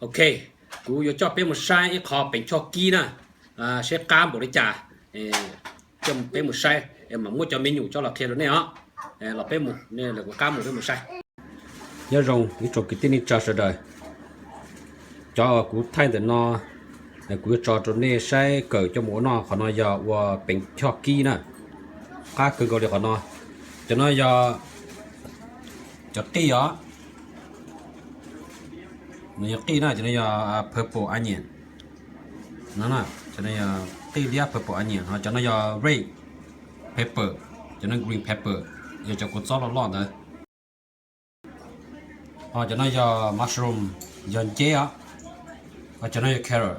Ok, kuv yuav coj peb mus saib ib qho peev choj kib na, saib qab npaum li cas. Coj peb mus saib, mam muab cov me nyuam coj los qhia rau nej os. Los peb mus, nej lawv kuv qab mus peb mus saib. Nyob zoo ib tsoom kwv tij neej tsa sawv daws. Cov kuv thaij ntawm no, kuv yuav tso rau nej saib kawm coj mus ua noj. Qhov no yog ua peev choj kib na, qab kawg nkaus li qhov no. Cov no yog cov qij os. Nws yog qij na, cov no yog purple onion. Cov no yog qij liab purple onion, ho cov no yog red pepper, cov no green pepper, yog cov kua txob loj loj ntawd. Ho cov no yog mushroom, yog nceb os. Ho cov no yog carrot,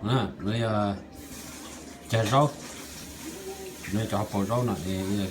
no yog cag zaub, no yog cov hauv paus zaub no,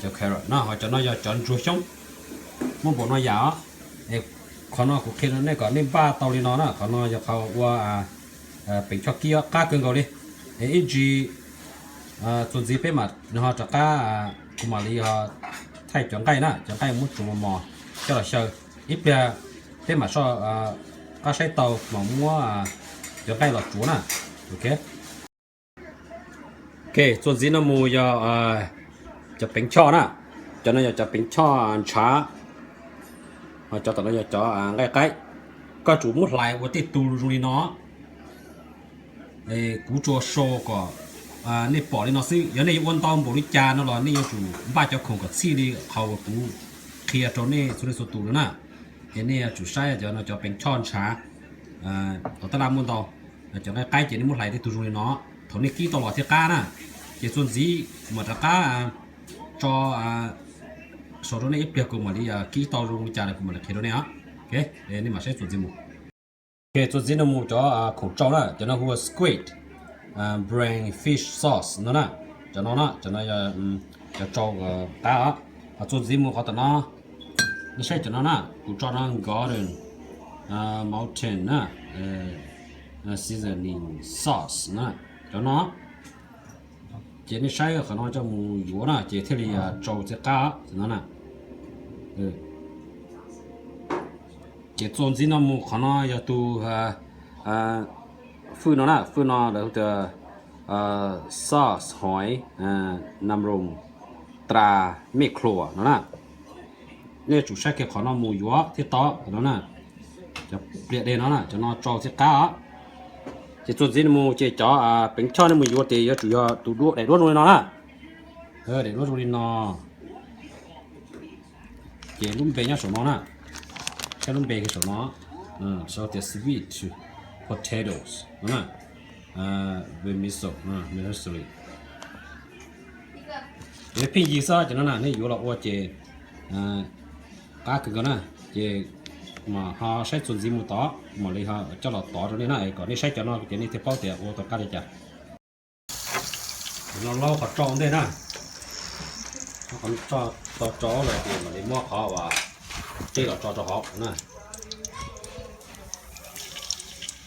cov carrot na. Ho cov no yog cov ntsuag xyoob, muaj npaum no yam os. Qhov no kuv qhia rau nej kom nej npaj tau li no na. Qhov no yog qhov ua peev choj kib qab kawg nkaus li. Es ib ntsis txuas ntxiv peb mam ho rov qab, kuv mam li ho thaij cov nqaij na, cov nqaij muab tsuav mos mos coj los xyaw. Ib pliag peb mam soj qab saib tau mam muab cov nqaij los tsuav na. Ok, ok, txuas ntxiv no mus yog cov peev choj na. Cov no yog cov peev choj ntshav, ho cov tom no yog cov nqaij qaib. Koj tsum muab hlais ua tej tug zoo li no. Kuv tsuas show kom nej pom li no xwb, yog nej yuav ua ntau npaum li cas no los nej yuav tsum npaj cov khoom kom txhij li qhov uas kuv qhia rau nej txhua leej txhua tus no na. Es nej yuav tsum saib cov no cov peev choj ntshav, tom tab laj muaj ntau. Cov nqaij qaib ces nej muab hlais tej tug zoo li no, thaum nej kib tau los thiaj qab na. Ces txuas ntxiv mam rov qab tso saum rau nej ib pliag kuv mam li kib tau zoo li cas los kuv mam li qhia rau nej os. Nej mam saib txuas ntxiv mus. Ok, txuas ntxiv no mus cov khoom tsau na, cov no hu ua squid brain fish sauce no na. Cov no na, cov no yog cov tsau qab os. Ho txuas ntxiv mus qhov tom no, nej saib cov no na, kuv tso no golden mountain na, seasoning sauce na, cov no. Ces nej saib qhov no coj mus yuav na ces thiaj li tsau txiv qab no na. Ces txuas ntxiv no mus qhov no yog tus fwj no na, fwj no lawv hu tias sauce hỏi nằm rùng tra mej khluas no na. Nej yuav tsum saib kiag qhov no mus yuav thiaj tau no na. Cov pliam dej no na, cov no tsau txiv qab os. Ces txuas ntxiv no mus ces cov peev choj nej mus yuav ces yuav tsum yog tus daim duab zoo li no na. Daim duab zoo li no. Ces lub npe nyob saum no na. Saib lub npe kiag saum no. Sau tias sweet potatoes no na. Vermicelli, vermicelli. Ces pheej yig xwb cov no na, nej yuav los ua ces qab kawg nkaus na. Ces mam ho saib txuas ntxiv mus tod, mam li ho coj los tov rau nej na, kom nej saib cov no ces nej thiaj paub tias ua tau qab li cas. No laub qhov tsau ntej na. Qhov tsau tau tsau lawm ces mam li muab qhov uas qij los tso rau hauv na.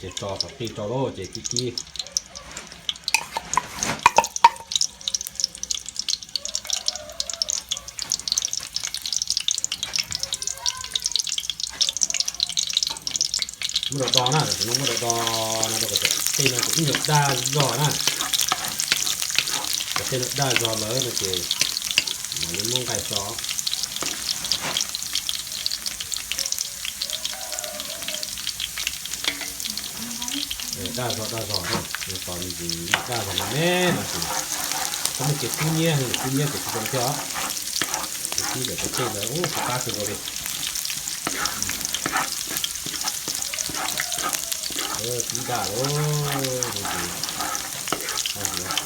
Ces tso qhov qij rau lawm ces kib kib. Muab do do na, tam sim no muab do do no rau kom cov qij no kuj ib nyuag daj zog na. Cov qij no daj zog lawm no ces mam li muab nqaij tso. Daj zog daj zog na, tos me ntsis daj zog me me no ces txhob muab kiag kub nyiab, kub nyiab ces tsis zoo thiab os. Kub yam cov qij ntawd ub, qab kawg nkaus li. Kub daj lawm no ces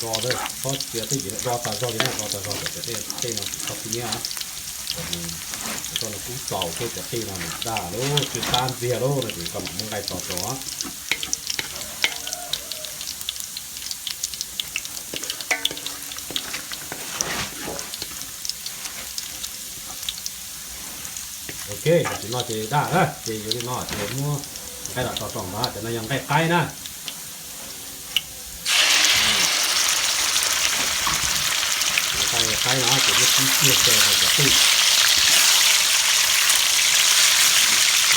do, txhob txiav tej yim no, do tas zog li na, do tas zog kom cov qij no tsis txhob kub nyiab. Koj no kub txaus thiab cov qij no nws daj lawm, tsw qab ntxiag lawm no ces koj mam muab nqaij tso rau. Ok, tam sim no ces daj na, ces yuav li no ces muab nqaij los tso rau ntawd, cov no yog nqaij qaib na. Nqaij qaib no ces muab kib kiag rau cov qij.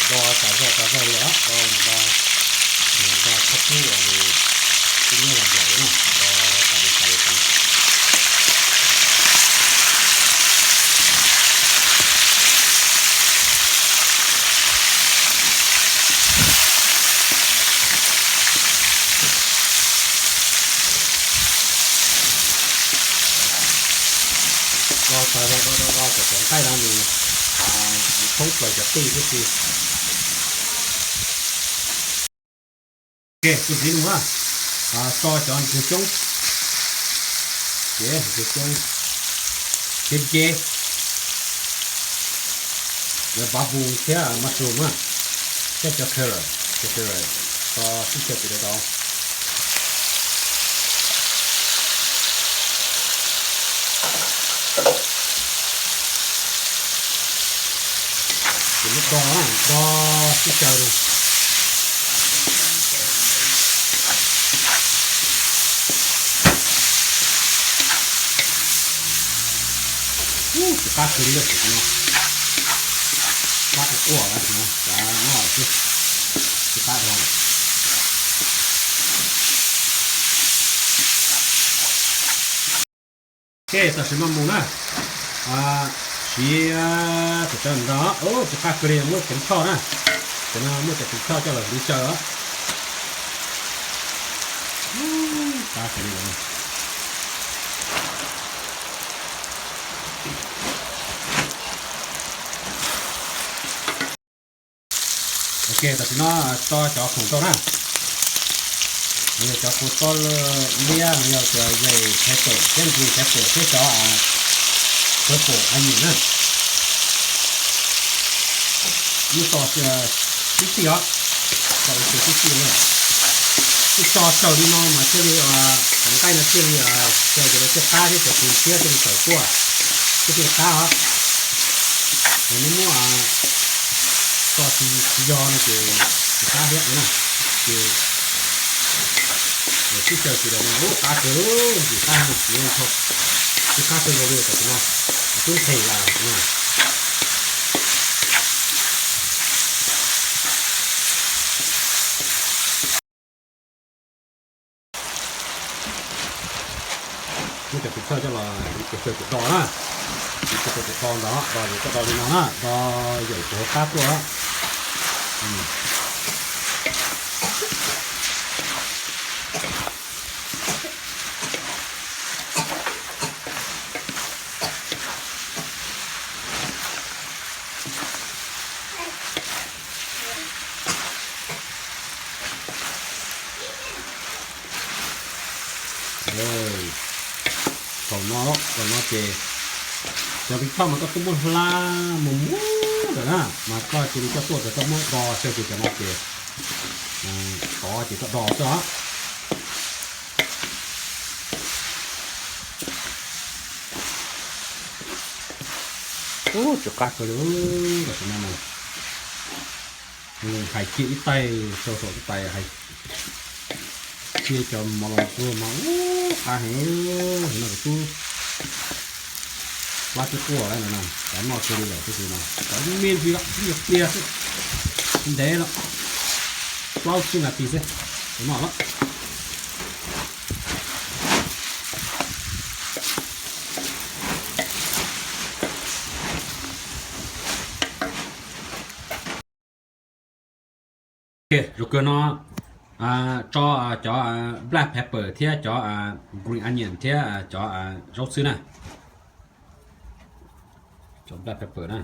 Do tas zog tas zog li os, do do. Qhov kub uas nws twb nyob los yam na, tas li tas li tas. Do tas do do do do cov nqaij no nws, nws thoob plaws cov qij tib si. Ok, tus ntxiv no na, tso cov ntswg coob, ces ntswg coob, thiab nce, cov babu thiab mushroom na, thiab cov carrot, cov carrot, tso sib xyaw pem rau tau. Ces muab do na, do sib xyaw no. Ub, tsis qab kawg li lawm no. Qab quaj quaj lawm no, xav noj xwb, tsis qab dhau. Ok, tam sim no mus na, siv cov cov ntawd, tsis qab kawg li, muab ceev choj na, cov no muab cov ceev choj coj los hliv xyaw os. Qab kawg li lawm. Ok, tam sim no tso cov khoom rau na. Nws yog cov kua txob liab, nws yog cov red pepper thiab green pepper thiab cov purple onion na. Muab tso tib txij os, tso ua ke tib txij na. Twb tso raws li no mas thiaj li, cov nqaij no thiaj li, cov no thiaj qab thiab cov tus thiab thiaj li tawm tuaj, thiaj li qab os. Yog nej muab tso tsis yog no ces tsis qab thiab na. Ces sib xyaw tsis daus no, ub, qab kawg, tsis qab, tsis qab kawg nkaus li tam sim no, twb nqhis lawm na. Muab cov pes tsawg coj los, pes tsawg cov do na, pes tsawg cov do ntawd, do coj do li no na, do yawm tsis hauv qab tuaj. Thaum no, thaum no ces cov pes tsawg mas koj twb muab hlab mus mus lawm na, mas koj cia li coj tuaj ces koj muab do xyaw ces cov no ces tov ces koj do xwb os. Ub, tsw qab kawg li tam sim no na. Hais kiag ib tais rau saum ib tais, hais kiag cov mov los tua mas ub qab heev. No kuv twb plab twb quaj lawm no, xav noj kawg li lawm tab sis no xav me ntsis los ib nyuag pliag xwb, ntev los plaub tsib nas this xwb, xav noj lawm. Zoo kawg no, tso cov black pepper thiab cov green onion thiab cov zaub xwb na. Cov black pepper na,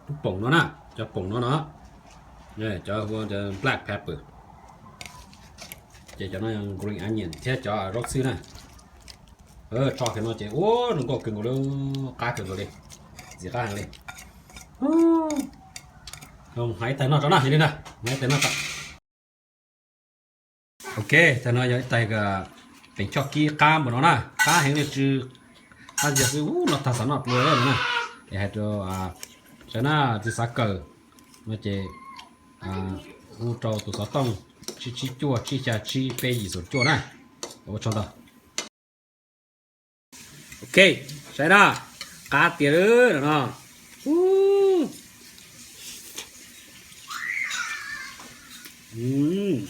lub poom no na, cov poom no no, cov black pepper, ces cov no green onion thiab cov zaub xwb na. Tso kiag no ces ua zoo nkauj kawg nkaus li, qab kawg nkaus li, ntxim qab heev li. Hais ib tais noj tso na, yog li ntawd hais ib tais noj tso. Ok, tais no yog ib tais peev choj kib qab npaum no na, qab heev li, tsw qab ntxiag xwb, ub, noj tag xav noj dua no na. Es hais rau sawv na, tsis xav kawm no ces hu rau tus xov tooj tsib tsib cuaj tsib xya tsib peb yim xoom cuaj na. Ua tsaug ntau. Ok, saib na, qab tiag li no. Ub, Mm.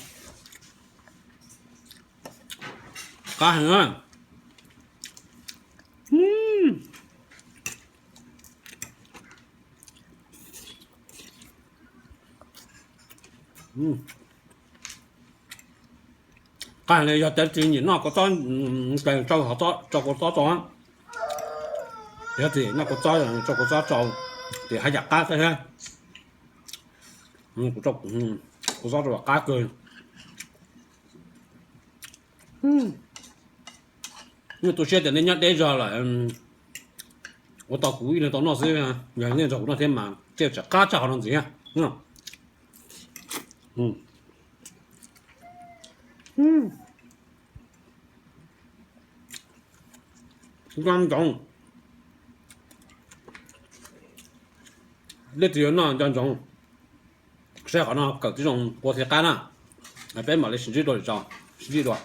Qab heev na. Mm. Mm. Qab heev li, yog tias tsis nyiam noj kua txob, mm, ces rau hov txob, rau kua txob rau. Yog tias noj kua txob, rau kua txob rau, ces haj yam qab thiab. Kua txob rau qab kawg. Nej tu siab tias nej nyob deb zog lawm, ua tau kuv ib leeg tau noj xwb, yog nej nrog kuv noj thiab mas tej zaum tsam qab tshaj qhov no ntxiv. Nco ntsoov, leej twg yuav noj nco ntsoov, saib qhov no kawm tib zoo ua thiab qab na. Peb mam li sib ntsib dua lwm zaus, sib ntsib dua.